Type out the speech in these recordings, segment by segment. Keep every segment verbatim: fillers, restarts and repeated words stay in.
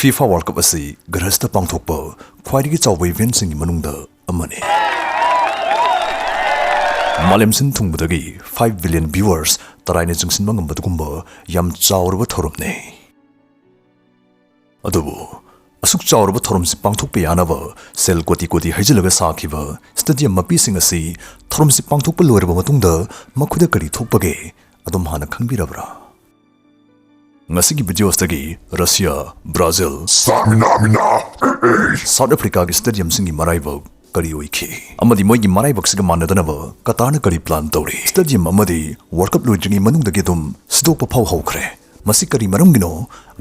FIFA World Cup ꯑꯁꯤ ꯒ꯭ꯔꯍꯁꯇ ꯄꯥꯡꯊꯣꯛꯄ ꯈ꯭ꯋꯥꯏꯗꯒꯤ ꯆꯥꯎꯕ eventꯁꯤꯡꯒꯤ ꯃꯅꯨꯡꯗ ꯑꯃꯅꯤ꯫ ꯃꯥꯂꯦꯝ ꯁꯤꯟ ꯊꯨꯡꯕꯗꯒꯤ five billion viewers ꯇꯔꯥꯏꯅ ꯆꯤꯡꯁꯤꯟꯕ ꯉꯝꯕ ꯑꯗꯨꯒꯨꯝꯕ ꯌꯥꯝ ꯆꯥꯎꯔꯕ ꯊꯧꯔꯝꯅꯤ꯫ ꯑꯗꯨꯕꯨ ꯑꯁꯨꯛ ꯆꯥꯎꯔꯕ ꯊꯧꯔꯝꯁꯤ ꯄꯥꯡꯊꯣꯛꯄ ꯌꯥꯅꯕ ꯁꯦꯜ ꯀꯣꯇꯤ ꯀꯣꯇꯤ ꯍꯩꯖꯤꯜꯂꯒ ꯁꯥꯈꯤꯕ stadium ꯃꯄꯤꯁꯤꯡ ꯑꯁꯤ ꯊꯧꯔꯝꯁꯤ ꯄꯥꯡꯊꯣꯛꯄ ꯂꯣꯏꯔꯕ ꯃꯇꯨꯡꯗ ꯃꯈꯣꯏꯗ ꯀꯔꯤ ꯊꯣꯛꯄꯒꯦ? ꯑꯗꯨꯝ ꯍꯥꯟꯅ ꯈꯪꯕꯤꯔꯕ꯭ꯔꯥ? ꯉꯁꯤꯒꯤ videoꯁꯤꯗꯒꯤ ꯔꯁꯤꯌꯥ, ꯕ꯭ꯔꯥꯖꯤꯜ, ꯁꯥꯎꯠ ꯑꯐ꯭ꯔꯤꯀꯥꯒꯤ stadiumꯁꯤꯡꯒꯤ ꯃꯔꯥꯏꯕꯛ ꯀꯔꯤ ꯑꯣꯏꯈꯤ? ꯑꯃꯗꯤ ꯃꯣꯏꯒꯤ ꯃꯔꯥꯏꯕꯛꯁꯤꯒ ꯃꯥꯟꯅꯗꯅꯕ ꯀꯇꯥꯔꯅ ꯀꯔꯤ plan ꯇꯧꯔꯤ? Stadium ꯑꯃꯗꯤ World Cup ꯂꯣꯏꯗ꯭ꯔꯤꯉꯩ ꯃꯅꯨꯡꯗꯒꯤ ꯑꯗꯨꯝ ꯁꯤꯗꯣꯛꯄ ꯐꯥꯎ ꯍꯧꯈ꯭ꯔꯦ꯫ ꯃꯁꯤ ꯀꯔꯤ ꯃꯔꯝꯒꯤꯅꯣ?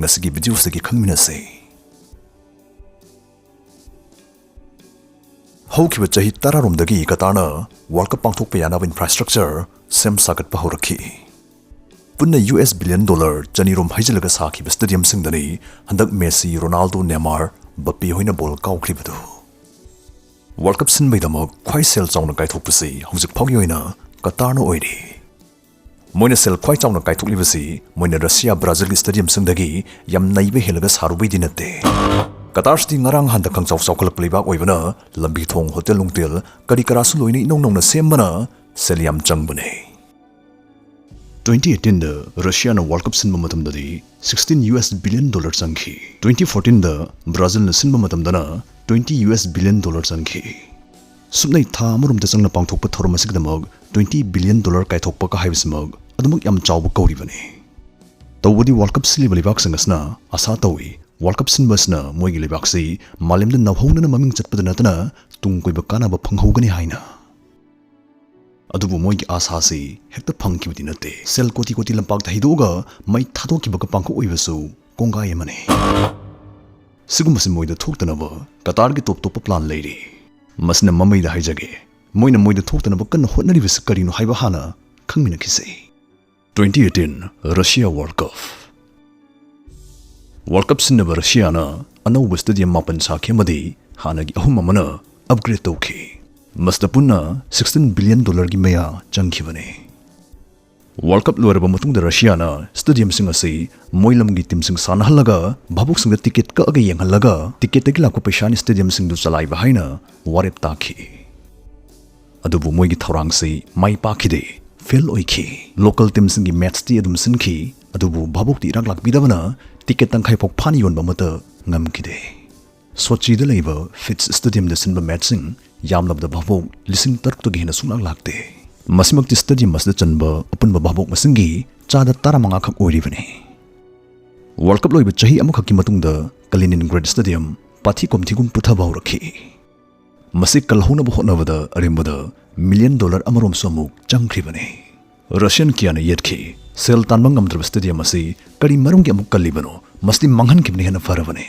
ꯉꯁꯤꯒꯤ videoꯁꯤꯗꯒꯤ ꯈꯪꯃꯤꯟꯅꯁꯦ꯫ ꯍꯧꯈꯤꯕ ꯆꯍꯤ ꯇꯔꯥꯔꯣꯝꯗꯒꯤ ꯀꯇꯥꯔꯅ World Cup ꯄꯥꯡꯊꯣꯛꯄ ꯌꯥꯅꯕ infrastructure ꯁꯦꯝ ꯁꯥꯒꯠꯄ ꯍꯧꯔꯛꯈꯤ꯫ ꯄꯨꯟꯅ US billion dollar ꯆꯅꯤꯔꯣꯝ ꯍꯩꯖꯤꯜꯂꯒ ꯁꯥꯈꯤꯕ stadiumꯁꯤꯡꯗꯅꯤ ꯍꯟꯗꯛ ꯃꯦꯁꯤ, ꯔꯣꯅꯥꯜꯗꯣ, ꯅꯦꯃꯥꯔ, ꯕꯄꯦ ꯍꯣꯏꯅ ꯕꯣꯜ ꯀꯥꯎꯈ꯭ꯔꯤꯕꯗꯨ꯫ World Cup ꯁꯤꯟꯕꯒꯤꯗꯃꯛ ꯈ꯭ꯋꯥꯏ ꯁꯦꯜ ꯆꯥꯎꯅ ꯀꯥꯏꯊꯣꯛꯄꯁꯤ ꯍꯧꯖꯤꯛ ꯐꯥꯎꯒꯤ ꯑꯣꯏꯅ ꯀꯇꯥꯔꯅ ꯑꯣꯏꯔꯤ꯫ ꯃꯣꯏꯅ ꯁꯦꯜ ꯈ꯭ꯋꯥꯏ ꯆꯥꯎꯅ ꯀꯥꯏꯊꯣꯛꯂꯤꯕꯁꯤ ꯃꯣꯏꯅ ꯔꯁꯤꯌꯥ, ꯕ꯭ꯔꯥꯖꯤꯜꯒꯤ stadiumꯁꯤꯡꯗꯒꯤ ꯌꯥꯝ ꯅꯩꯕ ꯍꯦꯜꯂꯒ ꯁꯥꯔꯨꯕꯩꯗꯤ ꯅꯠꯇꯦ꯫ ꯀꯇꯥꯔꯁꯤꯗꯤ ꯉꯔꯥꯡ ꯍꯟꯗꯛ ꯈꯪꯆꯥꯎ ꯆꯥꯎꯈꯠꯂꯛꯄ ꯂꯩꯕꯥꯛ ꯑꯣꯏꯕꯅ ꯂꯝꯕꯤ ꯊꯣꯡ, ꯍꯣꯇꯦꯜ ꯅꯨꯡꯇꯦꯜ ꯀꯔꯤ ꯀꯔꯥꯁꯨ ꯂꯣꯏꯅ ꯏꯅꯧ ꯅꯧꯅ ꯁꯦꯝꯕꯅ ꯁꯦꯜ ꯌꯥꯝ ꯆꯪꯕꯅꯦ꯫ Twenty eighteenꯗ ꯔꯁꯤꯌꯥꯅ World Cup ꯁꯤꯟꯕ ꯃꯇꯝꯗꯗꯤ sixteen US billion dollar ꯆꯪꯈꯤ꯫ Twenty fourteenꯗ ꯕ꯭ꯔꯥꯖꯤꯜꯅ ꯁꯤꯟꯕ ꯃꯇꯝꯗꯅ twenty US billion dollar ꯆꯪꯈꯤ꯫ ꯁꯨꯞꯅꯩ ꯊꯥ ꯑꯃꯔꯣꯝꯗ ꯆꯪꯅ ꯄꯥꯡꯊꯣꯛꯄ ꯊꯧꯔꯝ ꯑꯁꯤꯒꯤꯗꯃꯛ twenty billion dollar ꯀꯥꯏꯊꯣꯛꯄꯒ ꯍꯥꯏꯕꯁꯤꯃꯛ ꯑꯗꯨꯃꯛ ꯌꯥꯝ ꯆꯥꯎꯕ ꯀꯧꯔꯤꯕꯅꯤ꯫ ꯇꯧꯕꯗꯤ World Cup ꯁꯤꯜꯂꯤꯕ ꯂꯩꯕꯥꯛꯁꯤꯡ ꯑꯁꯤꯅ ꯑꯁꯥ ꯇꯧꯏ, World Cup ꯁꯤꯟꯕ ꯑꯁꯤꯅ ꯃꯣꯏꯒꯤ ꯂꯩꯕꯥꯛꯁꯤ ꯃꯥꯂꯦꯝꯗ ꯅꯧꯍꯧꯅꯅ ꯃꯃꯤꯡ ꯆꯠꯄꯗ ꯅꯠꯇꯅ ꯇꯨꯡ ꯀꯣꯏꯕ ꯀꯥꯟꯅꯕ ꯐꯪꯍꯧꯒꯅꯤ ꯍꯥꯏꯅ꯫ ꯑꯗꯨꯕꯨ ꯃꯣꯏꯒꯤ ꯑꯥꯁꯥꯁꯤ ꯍꯦꯛꯇ ꯐꯪꯈꯤꯕꯗꯤ ꯅꯠꯇꯦ꯫ ꯁꯦꯜ ꯀꯣꯇꯤ ꯀꯣꯇꯤ ꯂꯝꯄꯥꯛꯇ ꯍꯩꯗꯣꯛꯑꯒ ꯃꯩ ꯊꯥꯗꯣꯛꯈꯤꯕꯒ ꯄꯥꯡꯈꯛ ꯑꯣꯏꯕꯁꯨ ꯀꯣꯡꯒꯥꯏ ꯑꯃꯅꯤ꯫ ꯁꯤꯒꯨꯝꯕꯁꯤ ꯃꯣꯏꯗ ꯊꯣꯛꯇꯅꯕ ꯀꯇꯥꯔꯒꯤ ꯇꯣꯞ ꯇꯣꯞꯄ plan ꯂꯩꯔꯤ꯫ ꯃꯁꯤꯅ ꯃꯃꯩꯗ ꯍꯥꯏꯖꯒꯦ, ꯃꯣꯏꯅ ꯃꯣꯏꯗ ꯊꯣꯛꯇꯅꯕ ꯀꯟꯅ ꯍꯣꯠꯅꯔꯤꯕꯁꯤ ꯀꯔꯤꯅꯣ ꯍꯥꯏꯕ ꯍꯥꯟꯅ ꯈꯪꯃꯤꯟꯅꯈꯤꯁꯤ꯫ Twenty eighteen Russia World Cup꯫ World Cup ꯁꯤꯟꯅꯕ ꯔꯁꯤꯌꯥꯅ ꯑꯅꯧꯕ stadium ꯃꯥꯄꯟ ꯁꯥꯈꯤ ꯑꯃꯗꯤ ꯍꯥꯟꯅꯒꯤ ꯑꯍꯨꯝ ꯑꯃꯅ upgrade ꯇꯧꯈꯤ꯫ ꯃꯁꯤꯗ ꯄꯨꯟꯅ sixteen billion dollarꯒꯤ ꯃꯌꯥ ꯆꯪꯈꯤꯕꯅꯤ꯫ World Cup ꯂꯣꯏꯔꯕ ꯃꯇꯨꯡꯗ ꯔꯁꯤꯌꯥꯅ stadiumꯁꯤꯡ ꯑꯁꯤ ꯃꯣꯏ ꯂꯝꯒꯤ teamꯁꯤꯡ ꯁꯥꯟꯅꯍꯜꯂꯒ ꯚꯥꯕꯣꯛꯁꯤꯡꯗ ticket ꯀꯛꯑꯒ ꯌꯦꯡꯍꯜꯂꯒ ticketꯇꯒꯤ ꯂꯥꯛꯄ ꯄꯩꯁꯥꯅ stadiumꯁꯤꯡꯗꯨ ꯆꯂꯥꯏꯕ ꯍꯥꯏꯅ ꯋꯥꯔꯦꯞ ꯇꯥꯈꯤ꯫ ꯑꯗꯨꯕꯨ ꯃꯣꯏꯒꯤ ꯊꯧꯔꯥꯡꯁꯤ ꯃꯥꯏ ꯄꯥꯛꯈꯤꯗꯦ, fail ꯑꯣꯏꯈꯤ꯫ Local teamꯁꯤꯡꯒꯤ matchꯇꯤ ꯑꯗꯨꯝ ꯁꯤꯟꯈꯤ, ꯑꯗꯨꯕꯨ ꯚꯥꯕꯣꯛꯇꯤ ꯏꯔꯥꯛ ꯂꯥꯛꯄꯤꯗꯕꯅ ticket ꯇꯪꯈꯥꯏ ꯐꯥꯎ ꯐꯥꯅ ꯌꯣꯟꯕ ꯑꯃꯠꯇ ꯉꯝꯈꯤꯗꯦ꯫ ꯁꯣꯆꯤꯗ ꯂꯩꯕ FIDS stadiumꯗ ꯁꯤꯟꯕ matchꯁꯤꯡ ꯌꯥꯝꯂꯕꯗ ꯚꯥꯕꯣꯛ ꯂꯤꯁꯤꯡ ꯇꯔꯨꯛꯇꯒꯤ ꯍꯦꯟꯅ ꯁꯨꯡꯂꯥꯛ ꯂꯥꯛꯇꯦ꯫ ꯃꯁꯤꯃꯛꯇꯤ stadium ꯑꯁꯤꯗ ꯆꯟꯕ ꯑꯄꯨꯟꯕ ꯚꯥꯕꯣꯛ ꯃꯁꯤꯡꯒꯤ ꯆꯥꯗ ꯇꯔꯥꯃꯉꯥ ꯈꯛ ꯑꯣꯏꯔꯤꯕꯅꯤ꯫ World Cup ꯂꯣꯏꯕ ꯆꯍꯤ ꯑꯃꯈꯛꯀꯤ ꯃꯇꯨꯡꯗ Kaliningrad stadium ꯄꯥꯊꯤ ꯀꯣꯝꯊꯤꯒꯨꯝ ꯄꯨꯊꯕ ꯍꯧꯔꯛꯈꯤ꯫ ꯃꯁꯤ ꯀꯜꯍꯧꯅꯕ ꯍꯣꯠꯅꯕꯗ ꯑꯔꯦꯝꯕꯗ million dollar ꯑꯃꯔꯣꯝꯁꯨ ꯑꯃꯨꯛ ꯆꯪꯈ꯭ꯔꯤꯕꯅꯤ꯫ Russian ꯀꯌꯥꯅ ꯌꯦꯠꯈꯤ꯫ ꯁꯦꯜ ꯇꯥꯟꯕ ꯉꯝꯗ꯭ꯔꯕ stadium ꯑꯁꯤ ꯀꯔꯤ ꯃꯔꯝꯒꯤ ꯑꯃꯨꯛ ꯀꯜꯂꯤꯕꯅꯣ? ꯃꯁꯤꯗꯤ ꯃꯥꯡꯍꯟꯈꯤꯕꯅ ꯍꯦꯟꯅ ꯐꯔꯕꯅꯤ꯫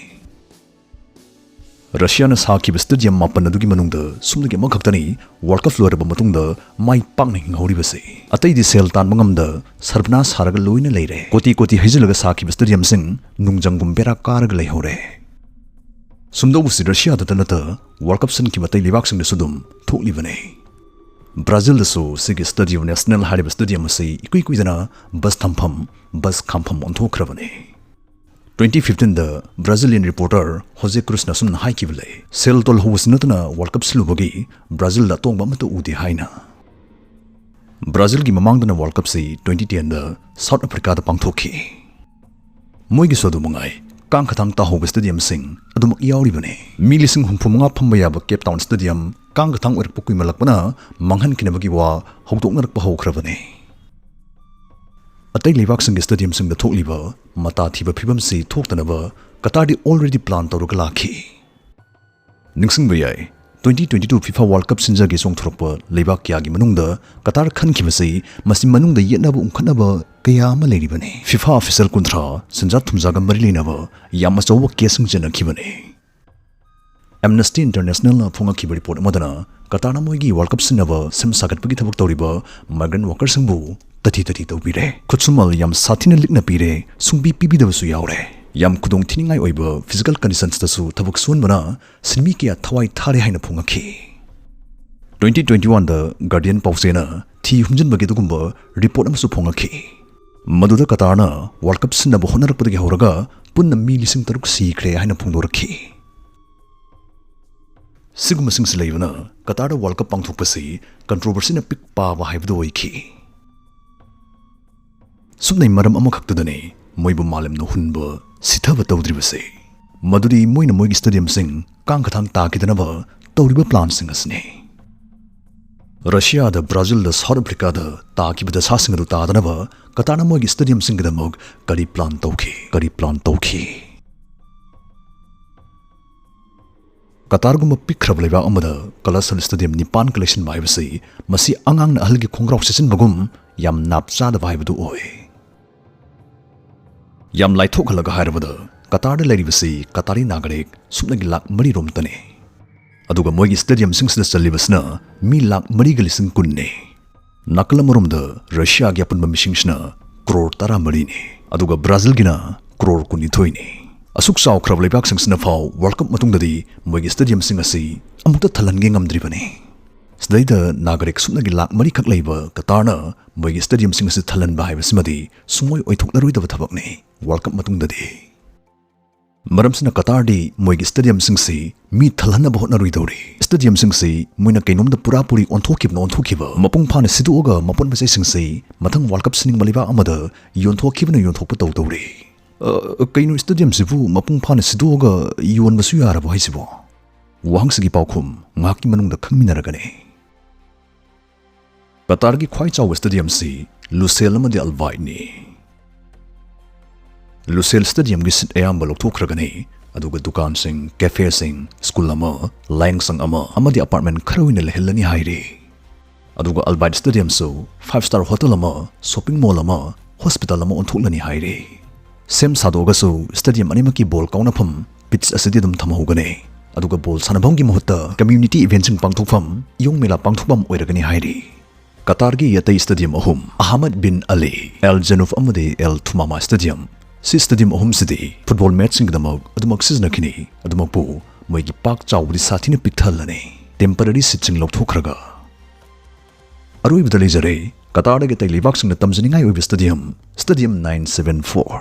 ꯔꯁꯤꯌꯥꯅ ꯁꯥꯈꯤꯕ stadium ꯃꯥꯄꯟ ꯑꯗꯨꯒꯤ ꯃꯅꯨꯡꯗ ꯁꯨꯞꯅꯒꯤ ꯑꯃꯈꯛꯇꯅꯤ World Cup ꯂꯣꯏꯔꯕ ꯃꯇꯨꯡꯗ ꯃꯥꯏ ꯄꯥꯛꯅ ꯍꯤꯡꯍꯧꯔꯤꯕꯁꯤ꯫ ꯑꯇꯩꯗꯤ ꯁꯦꯜ ꯇꯥꯟꯕ ꯉꯝꯗ ꯁꯔꯕꯅꯥꯁ ꯁꯥꯔꯒ ꯂꯣꯏꯅ ꯂꯩꯔꯦ꯫ ꯀꯣꯇꯤ ꯀꯣꯇꯤ ꯍꯩꯖꯤꯜꯂꯒ ꯁꯥꯈꯤꯕ stadiumꯁꯤꯡ ꯅꯨꯡꯖꯪꯒꯨꯝ ꯕꯦꯔꯥ ꯀꯥꯔꯒ ꯂꯩꯍꯧꯔꯦ꯫ ꯁꯨꯝꯗꯧꯕꯁꯤ ꯔꯁꯤꯌꯥꯗꯇ ꯅꯠꯇ World Cup ꯁꯤꯟꯈꯤꯕ ꯑꯇꯩ ꯂꯩꯕꯥꯛꯁꯤꯡꯗꯁꯨ ꯑꯗꯨꯝ ꯊꯣꯛꯂꯤꯕꯅꯤ꯫ ꯕ꯭ꯔꯥꯖꯤꯜꯗꯁꯨ ꯁꯤꯒꯤ Stadio Nacional ꯍꯥꯏꯔꯤꯕ stadium ꯑꯁꯤ ꯏꯀꯨꯏ ꯀꯨꯏꯗꯅ bus ꯊꯝꯐꯝ, bus ꯈꯥꯝꯐꯝ ꯑꯣꯟꯊꯣꯛꯈ꯭ꯔꯕꯅꯤ꯫ Twenty fifteenꯗ Brazilian reporter Jose Cruzꯅ ꯑꯁꯨꯝꯅ ꯍꯥꯏꯈꯤꯕ ꯂꯩ, "ꯁꯦꯜ ꯇꯣꯜꯍꯧꯕꯁꯤ ꯅꯠꯇꯅ World Cup ꯁꯤꯜꯂꯨꯕꯒꯤ ꯕ꯭ꯔꯥꯖꯤꯜꯗ ꯑꯇꯣꯡꯕ ꯑꯃꯠꯇ ꯎꯗꯦ" ꯍꯥꯏꯅ꯫ ꯕ꯭ꯔꯥꯖꯤꯜꯒꯤ ꯃꯃꯥꯡꯗꯅ World Cupꯁꯤ twenty tenꯗ South Africaꯗ ꯄꯥꯡꯊꯣꯛꯈꯤ꯫ ꯃꯣꯏꯒꯤꯁꯨ ꯑꯗꯨ ꯃꯉꯥꯏ, ꯀꯥꯡ ꯈꯇꯥꯡ ꯇꯥꯍꯧꯕ stadiumꯁꯤꯡ ꯑꯗꯨꯃꯛ ꯌꯥꯎꯔꯤꯕꯅꯤ꯫ ꯃꯤ ꯂꯤꯁꯤꯡ ꯍꯨꯝꯐꯨ ꯃꯉꯥ ꯐꯝꯕ ꯌꯥꯕ Cape Town stadium ꯀꯥꯡ ꯈꯇꯥꯡ ꯑꯣꯏꯔꯛꯄ ꯀꯨꯏꯃꯜꯂꯛꯄꯅ ꯃꯥꯡꯍꯟꯈꯤꯅꯕꯒꯤ ꯋꯥ ꯍꯧꯗꯣꯛꯅꯔꯛꯄ ꯍꯧꯈ꯭ꯔꯕꯅꯤ꯫ ꯑꯇꯩ ꯂꯩꯕꯥꯛꯁꯤꯡꯒꯤ stadiumꯁꯤꯡꯗ ꯊꯣꯛꯂꯤꯕ ꯃꯇꯥ ꯊꯤꯕ ꯐꯤꯕꯝꯁꯤ ꯊꯣꯛꯇꯅꯕ ꯀꯇꯥꯔꯗꯤ already plan ꯇꯧꯔꯒ ꯂꯥꯛꯈꯤ꯫ ꯅꯤꯡꯁꯤꯡꯕ ꯌꯥꯏ, twenty twenty two FIFA World Cup ꯁꯤꯟꯖꯒꯦ ꯆꯣꯡꯊꯣꯔꯛꯄ ꯂꯩꯕꯥꯛ ꯀꯌꯥꯒꯤ ꯃꯅꯨꯡꯗ ꯀꯇꯥꯔ ꯈꯟꯈꯤꯕꯁꯤ ꯃꯁꯤ ꯃꯅꯨꯡꯗ ꯌꯦꯠꯅꯕ ꯎꯪꯈꯠꯅꯕ ꯀꯌꯥ ꯑꯃ ꯂꯩꯔꯤꯕꯅꯤ꯫ FIFA official ꯀꯨꯟꯊ꯭ꯔꯥ ꯁꯦꯟꯖꯥ ꯊꯨꯝꯖꯥꯒ ꯃꯔꯤ ꯂꯩꯅꯕ ꯌꯥꯝ ꯑꯆꯧꯕ caseꯁꯤꯡ ꯆꯦꯟꯅꯈꯤꯕꯅꯤ꯫ Amnesty Internationalꯅ ꯐꯣꯡꯉꯛꯈꯤꯕ report ꯑꯃꯗꯅ ꯀꯇꯥꯔꯅ ꯃꯣꯏꯒꯤ World Cup ꯁꯤꯟꯅꯕ ꯁꯦꯝ ꯁꯥꯒꯠꯄꯒꯤ ꯊꯕꯛ ꯇꯧꯔꯤꯕ migrant workerꯁꯤꯡꯕꯨ ꯇꯊꯤ ꯇꯊꯤ ꯇꯧꯕꯤꯔꯦ꯫ ꯈꯨꯠꯁꯨꯃꯜ ꯌꯥꯝ ꯁꯥꯊꯤꯅ ꯂꯤꯛꯅ ꯄꯤꯔꯦ, ꯁꯨꯡꯄꯤ ꯄꯤꯕꯤꯗꯕꯁꯨ ꯌꯥꯎꯔꯦ꯫ ꯌꯥꯝ ꯈꯨꯗꯣꯡ ꯊꯤꯅꯤꯡꯉꯥꯏ ꯑꯣꯏꯕ physical conditionsꯇꯁꯨ ꯊꯕꯛ ꯁꯨꯍꯟꯕꯅ ꯁꯤꯟꯃꯤ ꯀꯌꯥ ꯊꯋꯥꯏ ꯊꯥꯔꯦ ꯍꯥꯏꯅ ꯐꯣꯡꯉꯛꯈꯤ꯫ Twenty twenty oneꯗ Guardian ꯄꯥꯎꯆꯦꯅ ꯊꯤ ꯍꯨꯝꯖꯤꯟꯕꯒꯤ ꯑꯗꯨꯒꯨꯝꯕ ꯔꯤꯄꯣꯔꯠ ꯑꯃꯁꯨ ꯐꯣꯡꯉꯛꯈꯤ꯫ ꯃꯗꯨꯗ ꯀꯇꯥꯔꯅ ꯋꯥꯔꯜ ꯀꯞ ꯁꯤꯟꯅꯕ ꯍꯣꯠꯅꯔꯛꯄꯗꯒꯤ ꯍꯧꯔꯒ ꯄꯨꯟꯅ ꯃꯤ ꯂꯤꯁꯤꯡ ꯇꯔꯨꯛ ꯁꯤꯈ꯭ꯔꯦ ꯍꯥꯏꯅ ꯐꯣꯡꯗꯣꯔꯛꯈꯤ꯫ ꯁꯤꯒꯨꯝꯕꯁꯤꯡꯁꯤ ꯂꯩꯕꯅ ꯀꯇꯥꯔꯗ ꯋꯥꯔꯜ ꯀꯞ ꯄꯥꯡꯊꯣꯛꯄꯁꯤ ꯀꯟꯇ꯭ꯔꯣꯚꯔꯁꯤꯅ ꯄꯤꯛ ꯄꯥꯕ ꯍꯥꯏꯕꯗꯨ ꯑꯣꯏꯈꯤ꯫ ꯁꯨꯞꯅꯩ ꯃꯔꯝ ꯑꯃꯈꯛꯇꯗꯅꯤ ꯃꯣꯏꯕꯨ ꯃꯥꯂꯦꯝꯅ ꯍꯨꯟꯕ, ꯁꯤꯊꯕ ꯇꯧꯗ꯭ꯔꯤꯕꯁꯦ꯫ ꯃꯗꯨꯗꯤ ꯃꯣꯏꯅ ꯃꯣꯏꯒꯤ ꯁ꯭ꯇꯦꯗꯤꯌꯝꯁꯤꯡ ꯀꯥꯡꯈꯊꯥꯡ ꯇꯥꯈꯤꯗꯅꯕ ꯇꯧꯔꯤꯕ ꯄ꯭ꯂꯥꯟꯁꯤꯡ ꯑꯁꯤꯅꯤ꯫ ꯔꯁꯤꯌꯥꯗ, ꯕ꯭ꯔꯥꯖꯤꯜꯗ, ꯁꯥꯎꯠ ꯑꯐ꯭ꯔꯤꯀꯥꯗ ꯇꯥꯈꯤꯕ ꯗꯁꯥꯁꯤꯡ ꯑꯗꯨ ꯇꯥꯗꯅꯕ ꯀꯇꯥꯔꯅ ꯃꯣꯏꯒꯤ ꯁ꯭ꯇꯦꯗꯤꯌꯝꯁꯤꯡꯒꯤꯗꯃꯛ ꯀꯔꯤ ꯄ꯭ꯂꯥꯟ ꯇꯧꯈꯤ? ꯀꯔꯤ ꯄ꯭ꯂꯥꯟ ꯇꯧꯈꯤ? ꯀꯇꯥꯔꯒꯨꯝꯕ ꯄꯤꯛꯈ꯭ꯔꯕ ꯂꯩꯕꯥꯛ ꯑꯃꯗ ꯀꯂꯁꯜ ꯁ꯭ꯇꯦꯗꯤꯌꯝ ꯅꯤꯄꯥꯟꯒ ꯂꯩꯁꯤꯟꯕ ꯍꯥꯏꯕꯁꯤ ꯃꯁꯤ ꯑꯉꯥꯡꯅ ꯑꯍꯜꯒꯤ ꯈꯣꯡꯒ꯭ꯔꯥꯎ ꯁꯦꯠꯆꯤꯟꯕꯒꯨꯝ ꯌꯥꯝ ꯅꯥꯞ ꯆꯥꯗꯕ ꯍꯥꯏꯕꯗꯨ ꯑꯣꯏ꯫ ꯌꯥꯝ ꯂꯥꯏꯊꯣꯛꯍꯜꯂꯒ ꯍꯥꯏꯔꯕꯗ, ꯀꯇꯥꯔꯗ ꯂꯩꯔꯤꯕꯁꯤ ꯀꯇꯥꯔꯤ ꯅꯥꯒꯔꯤꯛ ꯁꯨꯞꯅꯒꯤ ꯂꯥꯛ ꯃꯔꯤ ꯔꯣꯝꯇꯅꯤ꯫ ꯑꯗꯨꯒ ꯃꯣꯏꯒꯤ ꯁ꯭ꯇꯦꯗꯤꯌꯝꯁꯤꯡꯁꯤꯗ ꯆꯜꯂꯤꯕꯁꯤꯅ ꯃꯤ ꯂꯥꯛ ꯃꯔꯤꯒ ꯂꯤꯁꯤꯡ ꯀꯨꯟꯅꯤ꯫ ꯅꯥꯀꯜ ꯑꯃꯔꯣꯝꯗ ꯔꯁꯤꯌꯥꯒꯤ ꯑꯄꯨꯟꯕ ꯃꯤꯁꯤꯡꯁꯤꯅ ꯀ꯭ꯔꯣꯔ ꯇꯔꯥꯃꯔꯤꯅꯤ, ꯑꯗꯨꯒ ꯕ꯭ꯔꯥꯖꯤꯜꯒꯤꯅ ꯀ꯭ꯔꯣꯔ ꯀꯨꯟꯅꯤꯊꯣꯏꯅꯤ꯫ ꯑꯁꯨꯛ ꯆꯥꯎꯈ꯭ꯔꯕ ꯂꯩꯕꯥꯛꯁꯤꯡꯁꯤꯅ ꯐꯥꯎ ꯋꯥꯔꯜ ꯀꯞ ꯃꯇꯨꯡꯗꯗꯤ ꯃꯣꯏꯒꯤ ꯁ꯭ꯇꯦꯗꯤꯌꯝꯁꯤꯡ ꯑꯁꯤ ꯑꯃꯨꯛꯇ ꯊꯜꯍꯟꯒꯦ ꯉꯝꯗ꯭ꯔꯤꯕꯅꯤ꯫ ꯁꯤꯗꯩꯗ ꯅꯥꯒꯔꯤꯛ ꯁꯨꯞꯅꯒꯤ ꯂꯥꯛ ꯃꯔꯤꯈꯛ ꯂꯩꯕ ꯀꯇꯥꯔꯅ ꯃꯣꯏꯒꯤ ꯁ꯭ꯇꯦꯗꯤꯌꯝꯁꯤꯡ ꯑꯁꯤ ꯊꯜꯍꯟꯕ ꯍꯥꯏꯕꯁꯤꯃꯗꯤ ꯁꯨꯡꯑꯣꯏ ꯑꯣꯏꯊꯣꯛꯂꯔꯣꯏꯗꯕ ꯊꯕꯛꯅꯤ ꯋꯥꯔꯜ ꯀꯞ ꯃꯇꯨꯡꯗꯗꯤ꯫ ꯃꯔꯝꯁꯤꯅ ꯀꯇꯥꯔꯗꯤ ꯃꯣꯏꯒꯤ ꯁ꯭ꯇꯦꯗꯤꯌꯝꯁꯤꯡꯁꯤ ꯃꯤ ꯊꯜꯍꯟꯅꯕ ꯍꯣꯠꯅꯔꯣꯏꯗꯧꯔꯤ꯫ ꯁ꯭ꯇꯦꯗꯤꯌꯝꯁꯤꯡꯁꯤ ꯃꯣꯏꯅ ꯀꯩꯅꯣꯝꯗ ꯄꯨꯔꯥ ꯄꯨꯔꯤ ꯑꯣꯟꯊꯣꯛꯈꯤꯕꯅ ꯑꯣꯟꯊꯣꯛꯈꯤꯕ, ꯃꯄꯨꯡ ꯐꯥꯅ ꯁꯤꯗꯣꯛꯑꯒ ꯃꯄꯣꯠ ꯃꯆꯩꯁꯤꯡꯁꯤ ꯃꯊꯪ ꯋꯥꯔꯜ ꯀꯞ ꯁꯤꯟꯅꯤꯡꯕ ꯂꯩꯕꯥꯛ ꯑꯃꯗ ꯌꯣꯟꯊꯣꯛꯈꯤꯕꯅ ꯌꯣꯟꯊꯣꯛꯄ ꯇꯧꯗꯧꯔꯤ꯫ ꯑ, ꯀꯩꯅꯣ, ꯁ꯭ꯇꯦꯗꯤꯌꯝꯁꯤꯕꯨ ꯃꯄꯨꯡ ꯐꯥꯅ ꯁꯤꯗꯣꯛꯑꯒ ꯌꯣꯟꯕꯁꯨ ꯌꯥꯔꯕꯣ ꯍꯥꯏꯁꯤꯕꯣ? ꯋꯥꯍꯪꯁꯤꯒꯤ ꯄꯥꯎꯈꯨꯝ ꯉꯥꯏꯍꯥꯛꯀꯤ ꯃꯅꯨꯡꯗ ꯈꯪꯃꯤꯟꯅꯔꯒꯅꯤ꯫ ꯀꯇꯥꯔꯒꯤ ꯈ꯭ꯋꯥꯏ ꯆꯥꯎꯕ ꯁ꯭ꯇꯦꯗꯤꯌꯝꯁꯤ ꯂꯨꯁꯦꯜ ꯑꯃꯗꯤ ꯑꯜꯕꯥꯏꯠꯅꯤ꯫ ꯂꯨꯁꯦꯜ ꯁ꯭ꯇꯦꯗꯤꯌꯝꯒꯤ ꯁꯤꯠ ꯑꯌꯥꯝꯕ ꯂꯧꯊꯣꯛꯈ꯭ꯔꯒꯅꯤ, ꯑꯗꯨꯒ ꯗꯨꯀꯥꯟꯁꯤꯡ, ꯀꯦꯐꯦꯁꯤꯡ, ꯁ꯭ꯀꯨꯜ ꯑꯃ, ꯂꯥꯏꯌꯦꯡꯁꯪ ꯑꯃ ꯑꯃꯗꯤ ꯑꯄꯥꯔꯠꯃꯦꯟ ꯈꯔ ꯑꯣꯏꯅ ꯂꯩꯍꯜꯂꯅꯤ ꯍꯥꯏꯔꯤ꯫ ꯑꯗꯨꯒ ꯑꯜꯕꯥꯏꯠ ꯁ꯭ꯇꯦꯗꯤꯌꯝꯁꯨ ꯐꯥꯏꯚ ꯁ꯭ꯇꯥꯔ ꯍꯣꯇꯦꯜ ꯑꯃ, ꯁꯣꯞꯄꯤꯡ ꯃꯣꯜ ꯑꯃ, ꯍꯣꯁꯄꯤꯇꯥꯜ ꯑꯃ ꯑꯣꯟꯊꯣꯛꯂꯅꯤ ꯍꯥꯏꯔꯤ꯫ ꯁꯦꯝ ꯁꯥꯗꯣꯛꯑꯒꯁꯨ ꯁ꯭ꯇꯦꯗꯤꯌꯝ ꯑꯅꯤꯃꯛꯀꯤ ꯕꯣꯜ ꯀꯥꯎꯅꯐꯝ ꯄꯤꯠꯆ ꯑꯁꯤꯗꯤ ꯑꯗꯨꯝ ꯊꯝꯍꯧꯒꯅꯤ꯫ ꯑꯗꯨꯒ ꯕꯣꯜ ꯁꯥꯟꯅꯐꯝꯒꯤ ꯃꯍꯨꯠꯇ ꯀꯝꯃ꯭ꯌꯨꯅꯤꯇꯤ ꯏꯚꯦꯟꯠꯁꯤꯡ ꯄꯥꯡꯊꯣꯛꯐꯝ, ꯏꯌꯣꯡ ꯃꯦꯂꯥ ꯄꯥꯡꯊꯣꯛꯐꯝ ꯑꯣꯏꯔꯒꯅꯤ ꯍꯥꯏꯔꯤ꯫ ꯀꯇꯥꯔꯒꯤ ꯑꯇꯩ ꯁ꯭ꯇꯦꯗꯤꯌꯝ ꯑꯍꯨꯝ, ꯑꯍꯃꯗ ꯕꯤꯟ ꯑꯂꯤ, ꯑꯦꯜ ꯖꯅꯨꯐ ꯑꯃꯗꯤ ꯑꯦꯜ ꯊꯨꯃꯥꯃꯥ ꯁ꯭ꯇꯦꯗꯤꯌꯝ, ꯁꯤ ꯁ꯭ꯇꯦꯗꯤꯌꯝ ꯑꯍꯨꯝꯁꯤꯗꯤ ꯐꯨꯠꯕꯣꯜ ꯃꯦꯆꯁꯤꯡꯒꯤꯗꯃꯛ ꯑꯗꯨꯃꯛ ꯁꯤꯖꯤꯟꯅꯈꯤꯅꯤ꯫ ꯑꯗꯨꯃꯛꯄꯨ ꯃꯣꯏꯒꯤ ꯄꯥꯛ ꯆꯥꯎꯕꯗꯤ ꯁꯥꯊꯤꯅ ꯄꯤꯛꯊꯍꯜꯂꯅꯤ, ꯇꯦꯝꯄꯔꯔꯤ ꯁꯤꯠꯁꯤꯡ ꯂꯧꯊꯣꯛꯈ꯭ꯔꯒ꯫ ꯑꯔꯣꯏꯕꯗ ꯂꯩꯖꯔꯦ ꯀꯇꯥꯔꯗꯒꯤ ꯑꯇꯩ ꯂꯩꯕꯥꯛꯁꯤꯡꯅ ꯇꯝꯖꯅꯤꯡꯉꯥꯏ ꯑꯣꯏꯕ stadium, Stadium nine seven four꯫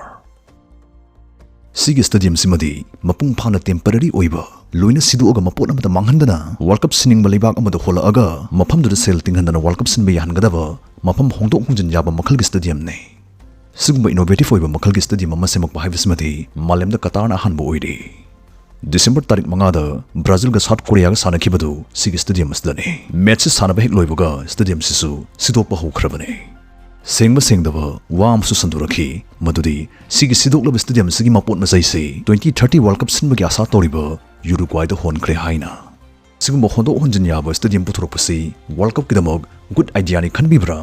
ꯁꯤꯒꯤ stadium ꯁꯤꯃꯗꯤ ꯃꯄꯨꯡ ꯐꯥꯅ temporary ꯑꯣꯏꯕ, ꯂꯣꯏꯅ ꯁꯤꯗꯣꯛꯑꯒ ꯃꯄꯣꯠ ꯑꯃꯠꯇ ꯃꯥꯡꯍꯟꯗꯅ World Cup ꯁꯤꯟꯅꯤꯡꯕ ꯂꯩꯕꯥꯛ ꯑꯃꯗ ꯍꯣꯜꯂꯛꯑꯒ ꯃꯐꯝꯗꯨꯗ ꯁꯦꯜ ꯇꯤꯡꯍꯟꯗꯅ World Cup ꯁꯤꯟꯕ ꯌꯥꯍꯟꯒꯗꯕ ꯃꯐꯝ ꯍꯣꯡꯗꯣꯛ ꯍꯣꯡꯖꯤꯟ ꯌꯥꯕ ꯃꯈꯜꯒꯤ stadium ꯅꯤ꯫ ꯁꯤꯒꯨꯝꯕ innovative ꯑꯣꯏꯕ ꯃꯈꯜꯒꯤ stadium ꯑꯃ ꯁꯦꯝꯃꯛꯄ ꯍꯥꯏꯕꯁꯤꯃꯗꯤ ꯃꯥꯂꯦꯝꯗ ꯀꯇꯥꯔꯅ ꯑꯍꯥꯟꯕ ꯑꯣꯏꯔꯤ꯫ ꯗꯤꯁꯦꯝꯕꯔ ꯇꯥꯔꯤꯛ ꯃꯉꯥꯗ ꯕ꯭ꯔꯥꯖꯤꯜꯒ ꯁꯥꯎꯠ ꯀꯣꯔꯤꯌꯥꯒ ꯁꯥꯟꯅꯈꯤꯕꯗꯨ ꯁꯤꯒꯤ stadium ꯑꯁꯤꯗꯅꯤ꯫ Match ꯁꯤ ꯁꯥꯟꯅꯕ ꯍꯦꯛ ꯂꯣꯏꯕꯒ stadium ꯁꯤꯁꯨ ꯁꯤꯗꯣꯛꯄ ꯍꯧꯈ꯭ꯔꯕꯅꯤ꯫ ꯁꯦꯡꯕ ꯁꯦꯡꯗꯕ ꯋꯥ ꯑꯃꯁꯨ ꯁꯟꯗꯣꯔꯛꯈꯤ, ꯃꯗꯨꯗꯤ ꯁꯤꯒꯤ ꯁꯤꯗꯣꯛꯂꯕ stadium ꯁꯤꯒꯤ ꯃꯄꯣꯠ ꯃꯆꯩꯁꯤ twenty thirty World Cup ꯁꯤꯟꯕꯒꯤ ꯑꯥꯁꯥ ꯇꯧꯔꯤꯕ ꯌꯨꯔꯨꯒ꯭ꯋꯥꯏꯗ ꯍꯣꯟꯈ꯭ꯔꯦ ꯍꯥꯏꯅ꯫ ꯁꯤꯒꯨꯝꯕ ꯍꯣꯟꯗꯣꯛ ꯍꯣꯟꯖꯤꯟ ꯌꯥꯕ stadium ꯄꯨꯊꯣꯔꯛꯄꯁꯤ World Cup ꯀꯤꯗꯃꯛ good idea ꯅꯤ ꯈꯟꯕꯤꯕ꯭ꯔꯥ?